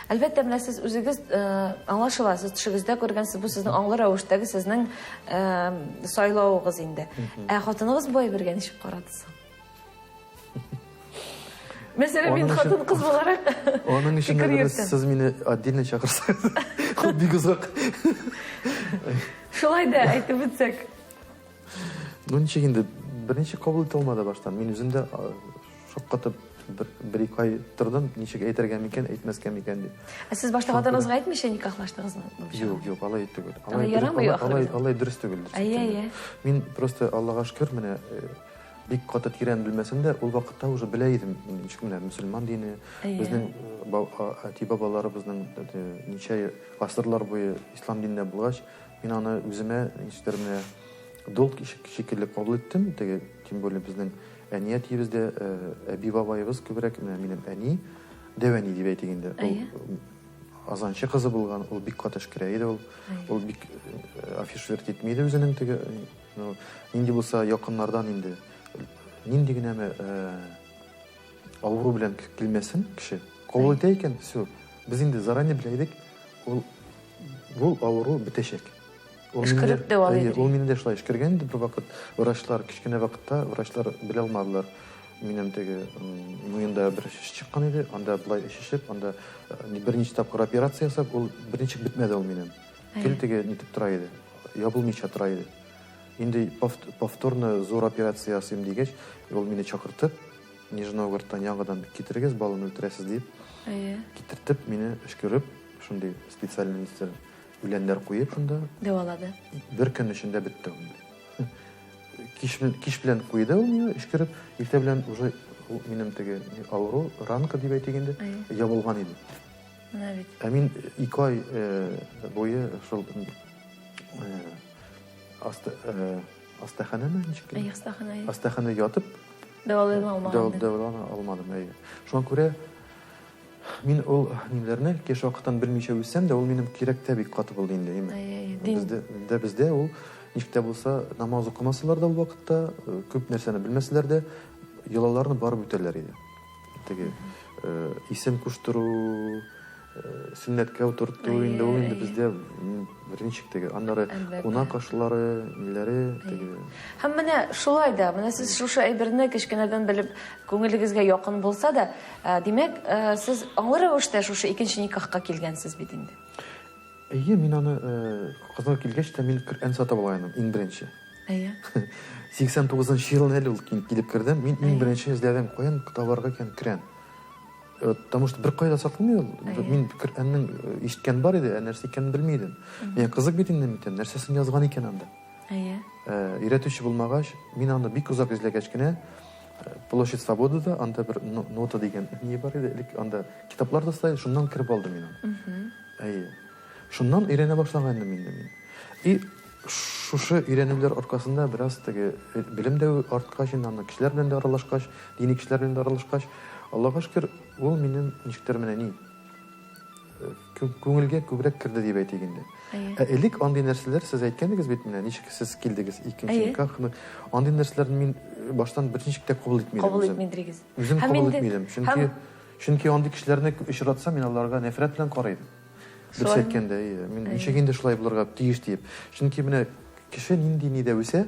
Әлбәттә, менә сез үзегез аңлашыла, сез төшегездә күргәнсез, бу сезнең аңлы рәвештәге сезнең сайлавыгыз инде. Ә хатыныгыз бу әйбергә ничек карады соң? Мәсәлән, мин хатын кыз буларак Аның өчен дә сез мине отдельно чакырсагыз, ул бик озак. Шулай да әйтеп үтсәк. Ну, ничек инде, берничек кабул итә алмады баштан. Мин үзем дә шаккатып бер-ике ай тордым, ничек әйтергә микән, әйтмәскә микән дип. Ә сез башта хатыныгызга әйтмичә никахлаштыгызмы? Юк, юк, алай түгел. Алай ярамый ахры. Алай дөрес түгел. Әйе, әйе. Мин просто Аллага шөкер, менә бик каты тирән белмәсәм дә, ул вакытта уже белә идем, ничек менә мөселман дине, безнең әти-бабаларыбызның ничә гасырлар буе ислам динендә булгач, мин аны үземә ничектер менә долг шикелле кабул иттем, теге, тем более безнең әни әтиебез дә, әби бабаебыз күбрәк, менә минем әни, дәү әни дип әйтик инде. Ул азанчы кызы булган, ул бик каты эшкерә иде ул. Ул бик афишировать итми иде үзенең теге, ну, нинди булса якыннардан инде, нинди генәме авыру белән килмәсен кеше, кабул итә икән, все. Без инде заранее белә идек, ул бу авыру бетәчәк. Өшкереп дәвалый. Ул мине дә шулай өшкергән иде бер вакыт. Врачлар, кечкенә вакытта врачлар белә алмадылар. Минем теге муенда бер шеш чыккан иде, анда былай шешеп, анда берничә тапкыр операция ясап, ул берничек бетмәде ул минем. Гел теге нитеп тора иде, ябылмыйча тора иде. Инде повторно зур операция ясыйм дигәч, ул мине чакыртып, Нижний Новгородтан яңадан китерегез, баланы үтерәсез дип, китертеп, мине өшкереп, шундый специальный нитер үләннәр куеп шунда. Дәвалады. Бер көн эчендә бетте ул. Кич, кич белән куйды ул миңа, өшкереп, иртә белән уже ул минем теге авыру, ранка дип әйтик инде, ябылган иде. Менә бит. Ә мин 2 ай буе шул астаханәме ничек? Әйе, астаханә. Астаханә ятып дәвалана алмадым. Дәвалана алмадым, әйе. Шуңа күрә мин ул ниләрне кеш вакыттан белмичә үссәм дә, ул минем кирәк тә бик каты булды инде, әйеме? Бездә, дә бездә ул ничек тә булса намаз укымасалар да ул вакытта, күп нәрсәне белмәсәләр дә, йолаларны барып үтәләр иде. Теге исем куштыру, сөннәткә утырту инде ул инде бездә берничек теге. Аннары кунак ашлары, ниләре теге. Һәм менә шулай да, менә сез шушы әйберне кечкенәдән белеп, күңелегезгә якын булса да, димәк, сез аңлы рәвештә шушы икенче никахка килгәнсез бит инде. Әйе, мин аны Казанга килгәч тә мин Коръән сатып алган идем, иң беренче. Әйе. 89 елны әле ул килеп кердем. Мин иң беренче эзләдем, каян табарга икән Коръән. Потому что бер кайда сатылмый ул. Мин Коръәннең ишеткән бар иде, ә нәрсә икәнен белми идем. Миңа кызык бит инде, мин нәрсәсен язган икән анда. Әйе. Өйрәтүче булмагач, мин аны бик озак эзләгәч кенә, Площадь Свободада анда бер нота дигән ни бар иде, элек анда китаплар да сата, шуннан кереп алдым мин аны. Әйе. Шуннан өйрәнә башлаган идем инде мин. И шушы өйрәнүләр аркасында бераз теге белем дә арткач инде, аны кешеләр белән дә аралашкач, дини кешеләр белән дә аралашкач, Аллага шөкер, ул минем ничектер менә ни күңелгә күбрәк керде дип әйтик инде. Ә элек андый нәрсәләр сез әйткән идегез бит менә, ничек сез килдегез икенче никахны. Андый нәрсәләрне мин баштан берничек тә кабул итмидем. Кабул итмидегез. Үзем кабул итмидем. Чөнки чөнки андый кешеләрне очратсам, мин аларга нәфрәт белән карыйм. Дөрес әйткәндә, әйе. Мин ничек инде шулай булырга тиеш диеп. Чөнки менә кеше нинди нидә үсә,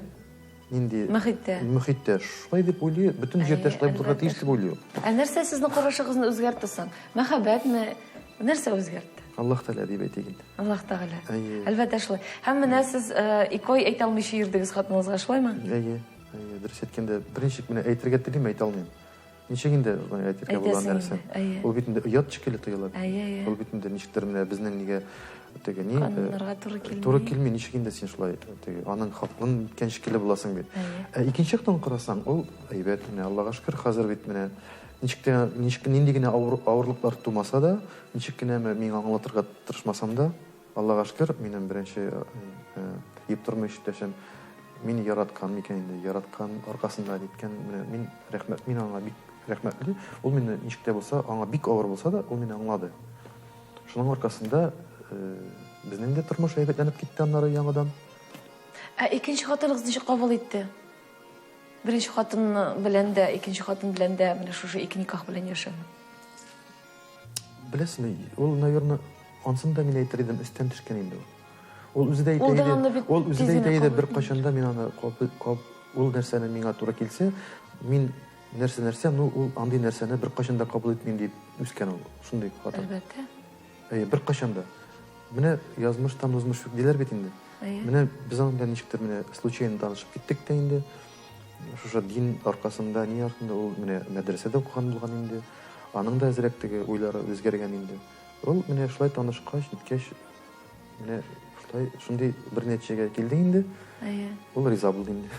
нинди мөхиттә, мөхиттә шулай дип уйлый, бөтен җирдә шулай булырга тиеш дип уйлый ул. Ә нәрсә сезнең карашыгызны үзгәртте соң? Мәхәббәтме? Нәрсә үзгәртте? Аллаһ Тәгалә дип әйтик инде. Аллаһ Тәгалә. Әйе. Әлбәттә шулай. Һәм менә сез ике ай әйтә алмыйча йөрдегез хатыныгызга, шулаймы? Әйе. Әйе, дөрес әйткәндә, берничек менә әйтергә телим, әйтә алмыйм. Ничек инде әйтергә була нәрсә? Ул бит инде оят шикелле тоела. Әйе, әйе. Ул бит инде ничектер менә безнең нигә теге ни кануннарга туры килми. Туры килми, ничек инде син шулай теге аның хакын иткән шикелле буласың бит. Ә икенче яктан карасаң, ул әйбәт менә Аллага шөкер, хәзер бит менә ничек тә ничек нинди генә авыр, авырлыклар тумаса да, ничек кенә миңа аңлатырга тырышмасам да, Аллага шөкер, минем беренче еп тормыш иптәшем мине яраткан микән инде, яраткан аркасында ниткән, менә мин рәхмәт, мин аңа бик рәхмәтле. Ул мине ничек тә булса, аңа бик авыр булса да, ул мине аңлады. Шуның аркасында безнең дә тормыш әйбәтләнеп китте аннары яңадан. Ә икенче хатыныгыз ничек кабул итте? Беренче хатын белән дә, икенче хатын белән дә менә шушы ике никах белән яшәүне. Беләсезме, ул, наверное, ансын да мин әйтер идем, өстән төшкән инде ул. Ул үзе дә әйтә иде, ул үзе дә әйтә иде, беркайчан да мин аны ул нәрсәне миңа туры килсә, мин нәрсә-нәрсә, ну ул андый нәрсәне беркайчан да кабул итмим дип үскән ул, шундый хатын. Әлбәттә. Әйе, беркайчан да. Менә язмыштан узмыш юк диләр бит инде. Менә без аның белән ничектер менә случайно танышып киттек тә инде. Шушы дин аркасында, ни артында ул менә мәдрәсәдә укыган булган инде. Аның да әзрәк теге уйлары үзгәргән инде. Ул менә шулай танышкач, ниткәч, менә шулай шундый бер нәтиҗәгә килде инде. Әйе. Ул риза булды инде.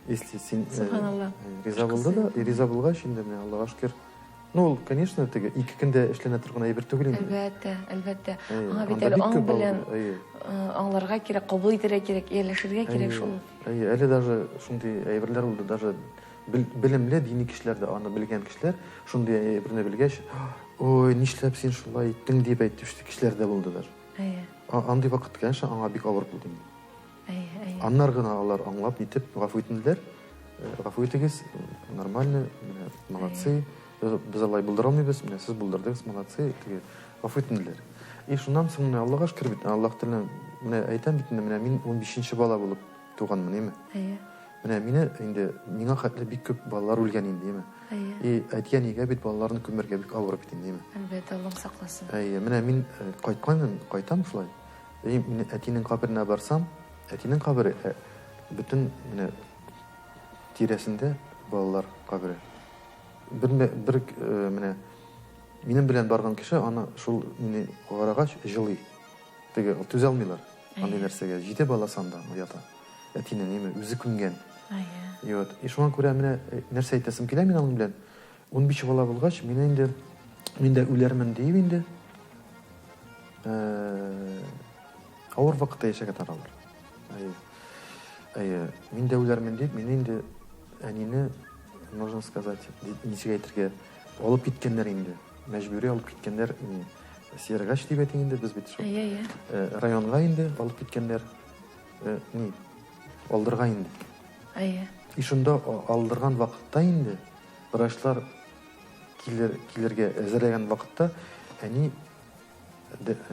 Если син Субханалла. Риза булды да, риза булгач инде менә Аллага шөкер. Ну, ул, конечно, теге ике көндә эшләнә торган әйбер түгел инде. Әлбәттә, әлбәттә. Аңа бит әле аң белән аңларга кирәк, кабул итәргә кирәк, ияләшергә кирәк шул. Әйе, әле даже шундый әйберләр булды, даже белемле дини кешеләр дә, аны белгән кешеләр, шундый әйберне белгәч, ой, нишләп син шулай иттең дип әйтүче кешеләр дә булды даже. Әйе. Андый вакыт, конечно, аңа бик авыр булды инде. Әйе, әйе. Аннар гына алар аңлап нитеп гафу итенделәр. Гафу итегез, нормально, менә молодцы. Без алай булдыра алмыйбыз, менә сез булдырдыгыз, молодцы, теге гафу итенделәр. И шуннан соң менә Аллага шөкер бит, Аллаһ Тәгалә менә әйтәм бит инде, менә мин 15нче бала булып туганмын, әйме? Әйе. Менә мине инде миңа хәтле бик күп балалар үлгән инде, әйме? Әйе. И әти-әнигә бит балаларны күмәргә бик авыр бит инде, әйме? Әлбәттә, Аллаһ сакласын. Әйе, менә мин кайтканмын, кайтам шулай. И мин әтинең каберенә барсам, әтинең кабере бөтен менә тирәсендә балалар кабере. Бер, бер менә минем белән барган кеше аны шул мине карагач җылый. Теге түзә алмыйлар андый нәрсәгә. Җиде баласы анда ята. Әтинең име үзе күмгән. Әйе. И вот. И шуңа күрә менә нәрсә әйтәсем килә мин аның белән. 15 бала булгач, мин инде мин дә үләрмен диеп инде авыр вакытта яшәгән алар. Әйе. Әйе, мин дә үләрмен дип, мин инде әнине, можно сказать, ничек әйтергә, алып киткәннәр инде. Мәҗбүри алып киткәннәр. Сергач дип әйтик инде, без бит шул. Әйе, әйе. Районга инде алып киткәннәр. Ни, алдырга инде. Әйе. И шунда алдырган вакытта инде врачлар килер, килергә әзерләгән вакытта әни,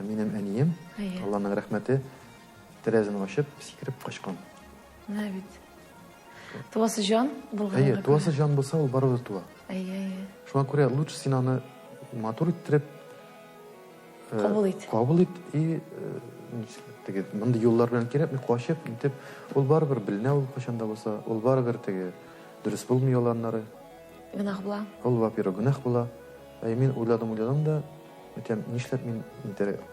минем әнием, Алланың рәхмәте, тәрәзәне ачып, сикереп качкан. Менә бит. Туасы җан булганга. Әйе, туасы җан булса, ул барыбер туа. Әйе, әйе. Шуңа күрә лучше син аны матур иттереп кабул ит. Кабул ит и теге мондый юллар белән кирәкми, качып, нитеп, ул барыбер беленә ул кайчан да булса, ул барыбер теге дөрес булмый ул аннары. Гөнаһ була. Ул, во-первых, гөнаһ була. Ә мин уйладым, уйладым да, әйтәм, нишләп мин нитәргә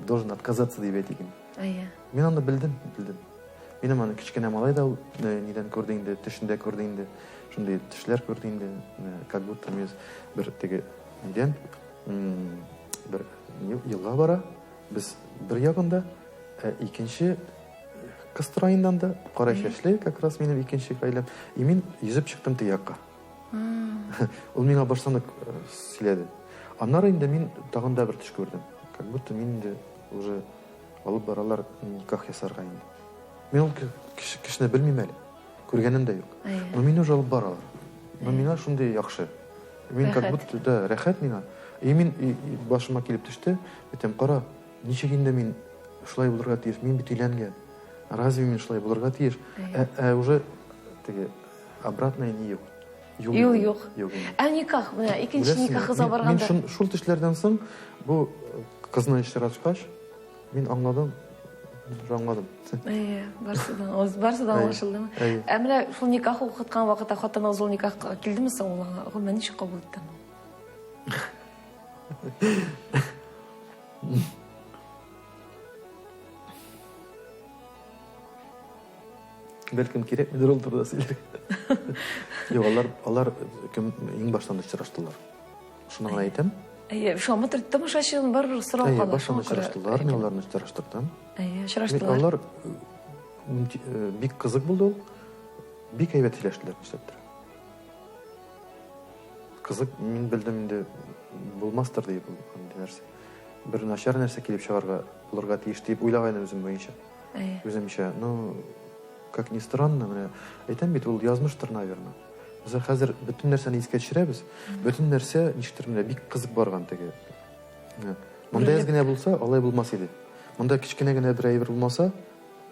должен отказаться дип әйтик инде. Әйе. Мин аны белдем, белдем. Минем аны кечкенә малай да ул нидән күрде инде, төшендә күрде инде. Шундый төшләр күрде инде, как будто мин бер теге нидән бер елга бара, без бер ягында, ә икенче кыз тора инде анда, кара чәчле, как раз минем икенче гаиләм. И мин йөзеп чыктым теге якка. Ул миңа баштан ук сөйләде. Аннары инде мин тагын да бер төш күрдем. Как будто мин инде уже алып баралар никах ясарга инде. Мин ул кешене белмим әле. Күргәнем дә юк. Но мине уже алып баралар. Но миңа шундый яхшы. Мин как будто да рәхәт миңа. И мин башыма килеп төште, әйтәм, кара, ничек инде мин шулай булырга тиеш? Мин бит өйләнгән. Разве мин шулай булырга тиеш? Ә уже теге обратная не юк. Юл юк. Юк. Ә никах, менә икенче никахыгызга барганда. Мин шул төшләрдән соң бу кызны очраткач, мин аңладым, уже аңладым. Әйе, барысы да, барысы да аңлашылдымы? Ә менә шул никах укыткан вакытта хатыныгыз ул никахка килдеме соң ул аңа? Гомумән ничек кабул итте? Бәлкем кирәкмидер ул турыда сөйләргә. Юк, алар, алар кем иң баштан очраштылар. Шуны гына әйтәм. Әйе, шуңа матур тамашачының барыбер сорау кала. Әйе, баштан очраштылар, мин аларны очраштырдым. Әйе, очраштылар. Алар бик кызык булды ул. Бик әйбәт сөйләштеләр, нишләптер. Кызык, мин белдем инде булмастыр дип ул андый нәрсә. Бер начар нәрсә килеп чыгарга булырга тиеш дип уйлаган идем үзем буенча. Үземчә, ну, как ни странно, менә әйтәм бит, ул язмыштыр, наверное. Без хәзер бөтен нәрсәне искә төшерәбез. Бөтен нәрсә ничектер менә бик кызык барган теге. Монда әз генә булса, алай булмас иде. Монда кечкенә генә бер әйбер булмаса,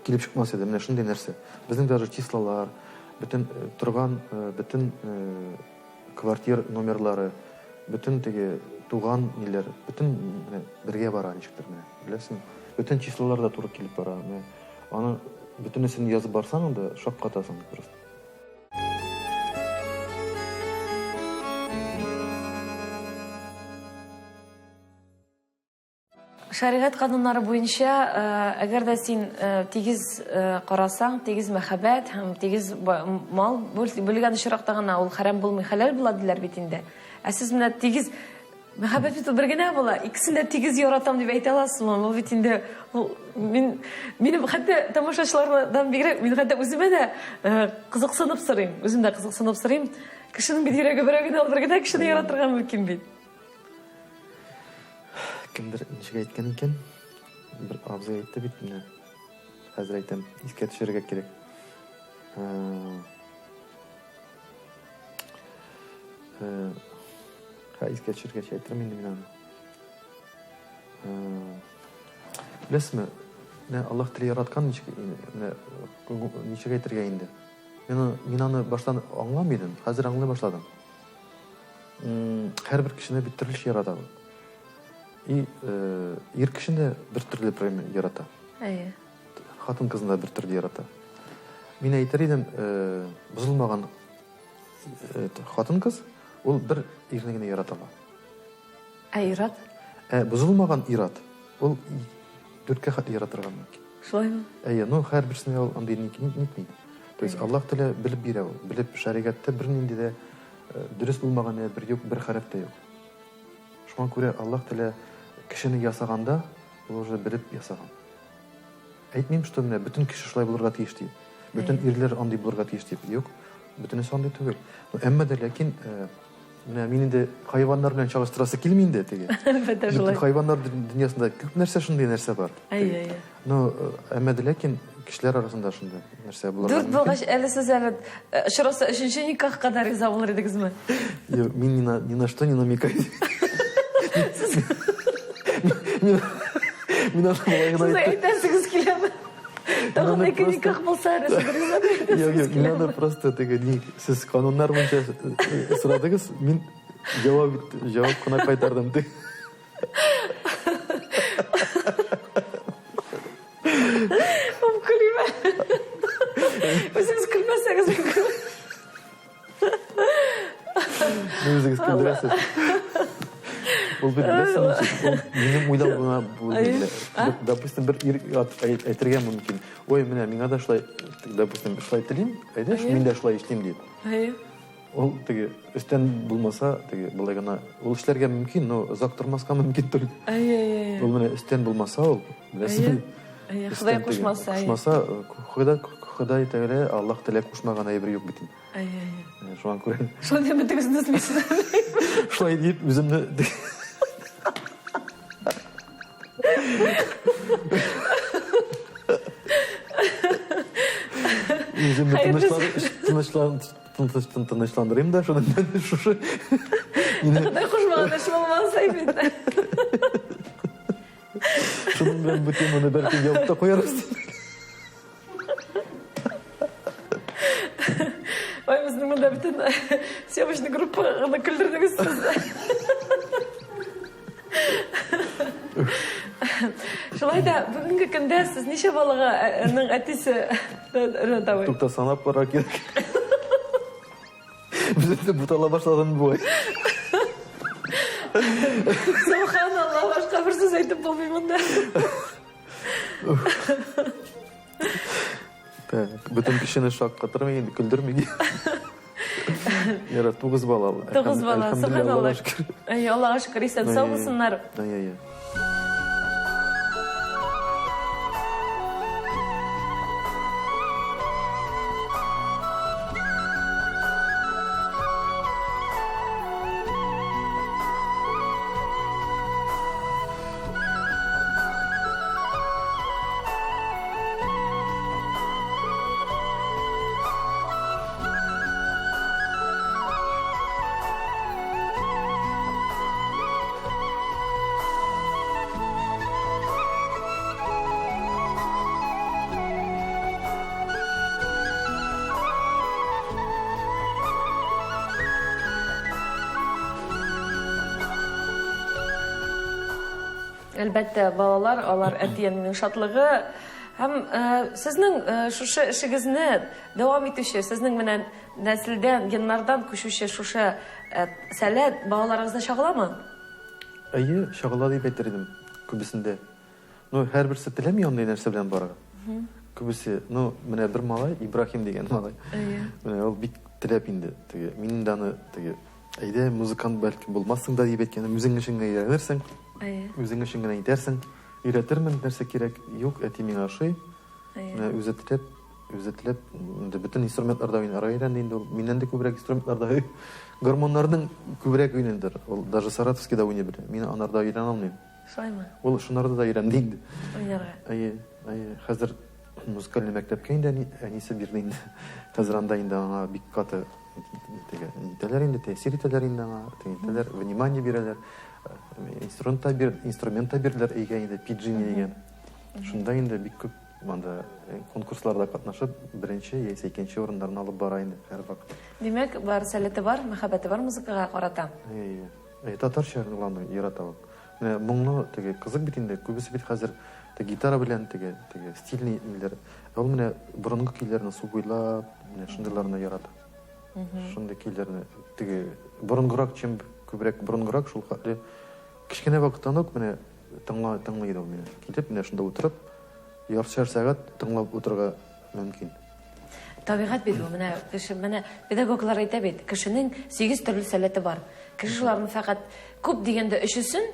килеп чыкмас иде. Менә шундый нәрсә. Безнең даже числолар, бөтен торган, бөтен квартир номерлары, бөтен теге туган ниләр, бөтен менә бергә бара ничектер менә. Беләсең, бөтен числолар да туры килеп бара. Менә аны бөтенесен язып барсаң да шаккатасың просто. Шәригать кануннары буенча, әгәр дә син тигез карасаң, тигез мәхәббәт һәм тигез мал бүлгән очракта гына ул хәрам булмый, хәләл була диләр бит инде. Ә сез менә тигез мәхәббәт бит ул бер генә була, икесен дә тигез яратам дип әйтә аласызмы? Ул бит инде ул мин минем хәтта тамашачылардан бигрәк мин хәтта үземә дә кызыксынып сорыйм, үзем дә кызыксынып сорыйм. Кешенең бит йөрәге берәү генә, ул бер генә кешене яратырга мөмкин бит. Кемдер ничек әйткән икән? Бер абзый әйтте бит менә. Хәзер әйтәм, искә төшерергә кирәк. Ха, искә төшергәч әйтермен инде мин аны. Беләсезме, менә Аллаһ теле яраткан ничек, менә ничек әйтергә инде. Мин, мин аны баштан аңламый идем, хәзер аңлый башладым. Һәрбер кешене бит төрлечә ярата ул. И ир кешене бер төрле прям ярата. Әйе. Хатын кызны да бер төрле ярата. Мин әйтер идем, бозылмаган хатын кыз ул бер ирне генә ярата ала. Ә ир-ат? Ә бозылмаган ир-ат ул дүрткә хәтле яратырга мөмкин. Шулаймы? Әйе, ну һәрберсенә ул андый нитми. То есть Аллаһ Тәгалә белеп бирә ул. Белеп шәригатьтә бернинди дә Дөрес булмаган бер юк, бер хәреф тә юк. Шуңа күрә Аллаһ Тәгалә кешене ясаганда, ул уже белеп ясаган. Әйтмим, что менә бөтен кеше шулай булырга тиеш дип. Бөтен ирләр андый булырга тиеш дип. Юк, бөтенесе андый түгел. Но әмма дә ләкин менә мин инде хайваннар белән чагыштырасы килми инде теге. Әлбәттә шулай. Бөтен хайваннар дөньясында күп нәрсә шундый нәрсә бар. Әйе, әйе. Но әмма дә ләкин кешеләр арасында шундый нәрсә булырга Дүрт булгач, әле сез әле очраса өченче никахка да риза булыр идегезме? Юк, мин ни на, ни на что не намекаю. Мин мин аны болай гына Сез әйттем. әйтәсегез киләме? Тагын аны ике просто- никах булса, әле сез риза Юк, әйтәсегез юк, мин киләме? аны просто теге ни, сез кануннар буенча сорадыгыз, мин җавап җавап кына кайтардым. Көлмә. Үзегез көлмәсәгез, мин көләм. Үзегез көлдерәсез. Ул бит беләсең ничек, ул минем уйлау гына бу. Допустим, бер ир әйтергә мөмкин. Ой, менә миңа да шулай, допустим, шулай телим, әйдә, мин дә шулай эшлим дип. Әйе. Ул теге өстән булмаса, теге болай гына ул эшләргә мөмкин, но озак тормаска мөмкин түгел. Әйе, әйе, әйе. Ул менә өстән булмаса ул, беләсеңме? Әйе, Ходай кушмаса. Кушмаса, Ходай, Ходай Тәгалә, Аллаһ Тәгалә кушмаган әйбер юк бит. Әйе, әйе. Шуңа күрә. Шулай дип бөтегезне өзмисез. Шулай дип үземне Үземне тынычлан Тынычландырыйм да, шуның белән шушы. Ходай кушмаган эш булмас бит. Шуның белән бу теманы бәлки ябып та куярбыз. Ой, безнең монда бөтен съемочный группаны көлдердегез сез. Шулай да бүгенге көндә сез ничә балага э, әтисе Ренат абый? Тукта санап карар кирәк. Без инде бутала башладым бугай. Субханалла, башка бер сүз әйтеп булмый монда. Так, бөтен кешене шаккатырмый инде, көлдерми. Ярар, 9 бала. 9 бала, субханалла. Әй, Аллага шөкер, исән сау булсыннар. Әй, әй. Әлбәттә, балалар, алар әти-әнинең шатлыгы. Һәм э, сезнең э, шушы эшегезне дәвам итүче, сезнең менә нәселдән, геннардан күчүче шушы э, сәләт балаларыгызда чагыламы? Әйе, чагыла дип әйтер идем күбесендә. Ну, һәрберсе теләми андый нәрсә белән барырга. Күбесе, ну, менә бер малай, Ибраһим дигән малай. Әйе. Менә ул бик теләп инде, теге, минем дә аны теге Әйдә, музыкант бәлки булмассың да дип әйткәнем, үзең өчен генә өйрәнерсең. Әйе. Үзең өчен генә итәрсең. Өйрәтермен, нәрсә кирәк. Юк, әти миңа ошый. Әйе. Менә үзе теләп, үзе теләп, инде бөтен инструментларда уйнарга өйрәнде инде ул. Миннән дә күбрәк инструментларда гармоннарның күбрәк уйныйдыр. Ул даже саратовскийда уйный белә. Мин анарда өйрәнә алмыйм. Шулаймы? Ул шунарда да өйрәнде инде. Уйнарга. Әйе, әйе. Хәзер музыкальный мәктәпкә инде әни, әнисе бирде инде. Хәзер анда инде аңа бик каты теге итәләр инде, тәэсир итәләр инде аңа, теге итәләр, внимание бирәләр. Инструмент та бир, инструмент та бирделәр өйгә инде, пиджини дигән. Шунда инде бик күп анда конкурсларда катнашып, беренче яисә икенче урыннарны алып бара инде һәрвакыт. Димәк, бар сәләте бар, мәхәббәте бар музыкага карата. Әйе, әйе. Татарча главное ярата ул. Менә моңлы теге кызык бит инде, күбесе бит хәзер теге гитара белән теге, теге стильный ниләр. Ә ул менә борынгы көйләрне су буйлап, менә шундыйларны ярата. Шундый көйләрне теге борынгырак, чем күбрәк борынгырак шул хәтле кечкенә вакыттан ук менә тыңла, тыңлый иде ул мине. Килеп, менә шунда утырып, яртышар сәгать тыңлап утырырга мөмкин. Табигать бит бу, менә кеше, менә педагоглар әйтә бит, кешенең 8 төрле сәләте бар. Кеше шуларның фәкать күп дигәндә өчесен,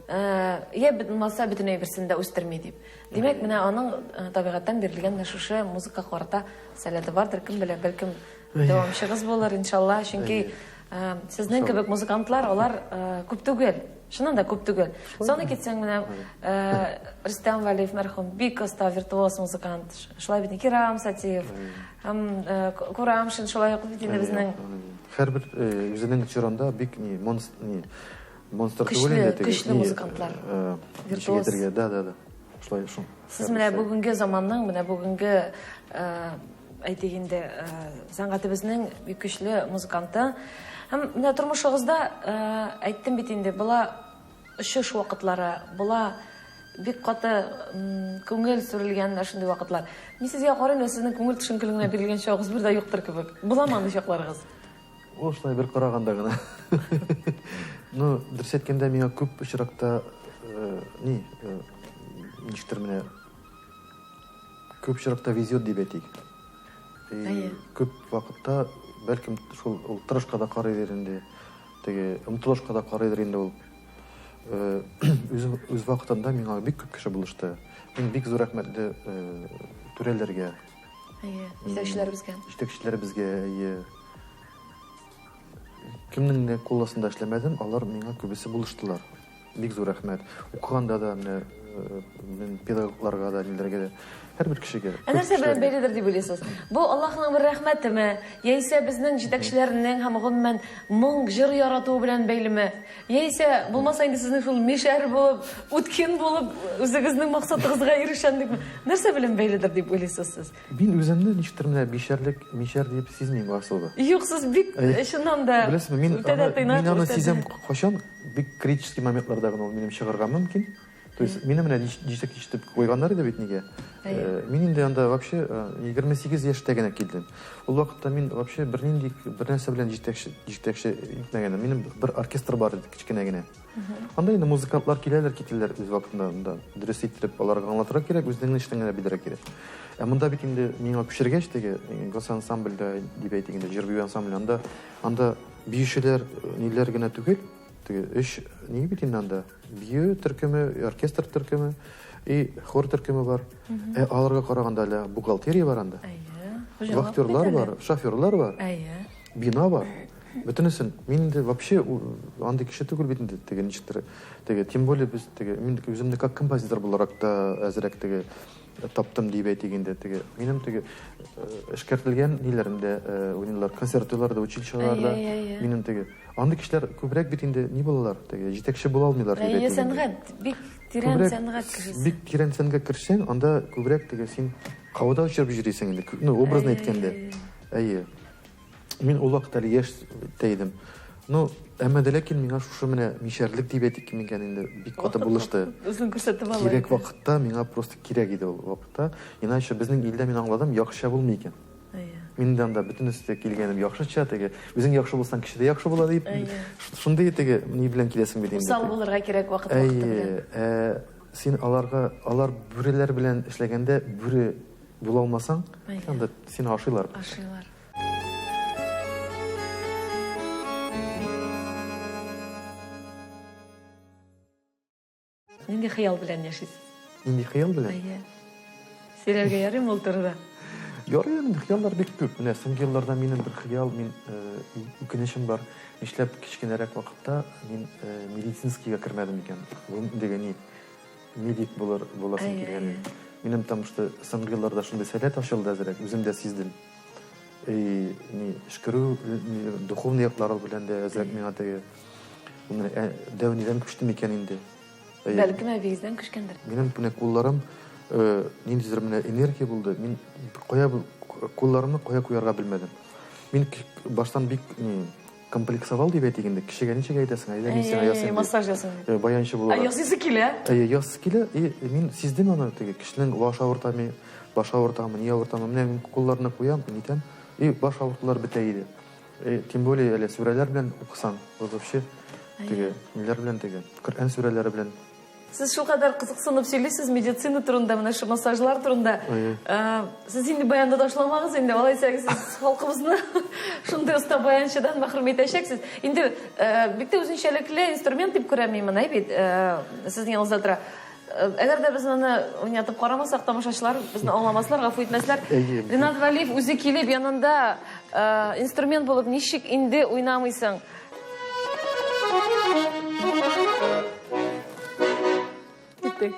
я булмаса бөтенләй берсен дә үстерми дип. Димәк, менә аның табигатьтән бирелгән менә шушы музыка карата сәләте бардыр, кем белә, бәлкем дәвамчыгыз булыр, иншалла, чөнки сезнең кебек музыкантлар, алар күп түгел. Чыннан да күп түгел. Саный китсәң, менә Рөстәм Вәлиев мәрхүм бик оста виртуоз музыкант. Шулай бит Кирам Сатиев, һәм Курамшин шулай ук бит инде безнең. Һәрбер үзенең чорында бик ни, ни, монстр түгел инде теге. Көчле музыкантлар. Виртуоз. Да, да, да. Шулай шул. Сез менә бүгенге заманның, менә бүгенге әйтик инде, сәнгатебезнең бик көчле музыканты. Һәм менә тормышыгызда, әйттем бит инде, була очыш вакытлары, була бик каты күңел сүрелгән менә шундый вакытлар. Мин сезгә карыйм да, сезнең күңел төшенкелегенә бирелгән чагыгыз бер дә юктыр кебек. Буламы андый чакларыгыз? Ул шулай бер караганда гына. Ну, дөрес әйткәндә, миңа күп очракта ни, ничектер менә күп очракта везет дип әйтик. Әйе. Күп вакытта, бәлкем, шул ул тырышка да карыйдыр инде, теге омтылышка да карыйдыр инде ул. Үз, үз вакытында миңа бик күп кеше булышты. Мин бик зур рәхмәтле түрәләргә. Әйе, җитәкчеләребезгә. Җитәкчеләребезгә, әйе. Кемнең генә кул астында эшләмәдем, алар миңа күбесе булыштылар. Бик зур рәхмәт. Укыганда да менә мин педагогларга да, ниләргә дә, һәрбер кешегә. Ә нәрсә белән бәйледер дип уйлыйсыз? Бу Аллаһның бер рәхмәтеме, яисә безнең җитәкчеләрнең һәм гомумән моң, җыр яратуы белән бәйлеме? Яисә булмаса инде сезнең шул мишәр булып, үткен булып, үзегезнең максатыгызга ирешәнлекме? Нәрсә белән бәйледер дип уйлыйсыз сез? Мин үземне ничектер менә мишәрлек, мишәр дип сизмим особо. Юк, сез бик чыннан да Беләсезме, мин аны, мин аны сизәм кайчан, бик критический моментларда гына ул минем чыгарга мөмкин. То есть мине менә җитәкче итеп куйганнар иде бит нигә. Мин инде анда вообще 28 яшьтә генә килдем. Ул вакытта мин вообще бернинди бер нәрсә белән җитәкче җитәкче итмәгәнем. Минем бер оркестр бар иде кечкенә генә. Анда инде музыкантлар киләләр, китәләр үз вакытында. Анда дөрес иттереп аларга аңлатырга кирәк, үзеңнең эшне генә белергә кирәк. Ә монда бит инде миңа күчергәч теге госансамбльдә дип әйтик инде, җыр бию ансамбле, анда анда биючеләр ниләр генә түгел, теге өч ни бит инде анда бию төркеме, оркестр төркеме и хор төркеме бар. Ә аларга караганда әле бухгалтерия бар анда. Әйе. Вахтерлар бар, шоферлар бар. Әйе. Бина бар. Бөтенесен. Мин инде вообще андый кеше түгел бит инде, теге ничектер, теге, тем более без теге, мин үземне как композитор буларак та әзрәк теге таптым дип әйтик инде, теге, минем теге эшкәртелгән ниләрем дә уйныйлар, консерваторияләрдә, училищеларда, минем теге, андый кешеләр күбрәк бит инде ни булалар, теге, җитәкче була алмыйлар дип әйтик. Сәнгать, бик тирән сәнгать кешесе. Бик тирән сәнгать керсәң, анда күбрәк теге син һавада очырып йөрисең инде, ну, образно әйткәндә. Әйе. Мин ул вакыт әле яшь тә идем. Ну, әмма дә ләкин миңа шушы менә мишәрлек дип әйтик микән инде, бик каты булышты. Үзен күрсәтеп ала. Кирәк вакытта миңа просто кирәк иде ул вакытта. Иначе безнең илдә мин аңладым, яхшыча булмый икән. Мин дә анда бөтенесе дә килгәнем яхшыча, теге үзең яхшы булсаң, кеше дә яхшы була дип. Шундый теге ни белән киләсең бит инде. Усал булырга кирәк вакыт-вакыты белән. Әйе, син аларга, алар бүреләр белән эшләгәндә бүре була алмасаң, анда сине ашыйлар. Ашыйлар. Нинди хыял белән яшисез? Нинди хыял белән? Әйе. Сөйләргә ярыймы ул турыда? Ярый, инде хыяллар бик күп. Менә соңгы елларда минем бер хыял, мин үкенечем бар. Нишләп кечкенәрәк вакытта мин медицинскийга кермәдем икән? Бу дигән ни? Медик булыр, буласым килгән. Минем там что соңгы елларда шундый сәләт ачылды әзрәк, үзем дә сиздем. И ни эшкерү, духовный яклары белән дә әзрәк миңа теге дәү нидән күчте микән инде? Бәлкем әбиегездән күчкәндер. Минем менә кулларым ниндидер менә энергия булды. Мин кая кулларымны кая куярга белмәдем. Мин баштан бик ни комплексовал дип әйтик инде. Кешегә ничек әйтәсең? Әйдә мин сиңа ясыйм. Массаж ясыйм. Баянчы булырга. Ә ясыйсы килә? Әйе, ясыйсы килә. И мин сиздем аны теге кешенең баш авыртамы, баш авыртамы, ни авыртамы. Менә мин кулларны куям, нитәм, и баш авыртулар бетә иде. И, тем более әле сүрәләр белән укысаң, ул вообще теге ниләр белән теге Коръән сүрәләре белән. Сез шулкадәр кызыксынып сөйлисез медицина турында, менә шу массажлар турында. Сез инде баянда ташламагыз инде, алайса сез халкыбызны шундый оста баянчыдан мәхрүм итәчәксез. Инде бик тә үзенчәлекле инструмент дип күрәм мин моны, бит. Сезнең яныгызда тора. Әгәр дә без моны уйнатып карамасак, тамашачылар безне аңламаслар, гафу итмәсләр. Ринат Вәлиев үзе килеп янында инструмент булып ничек инде уйнамыйсың? Киттек.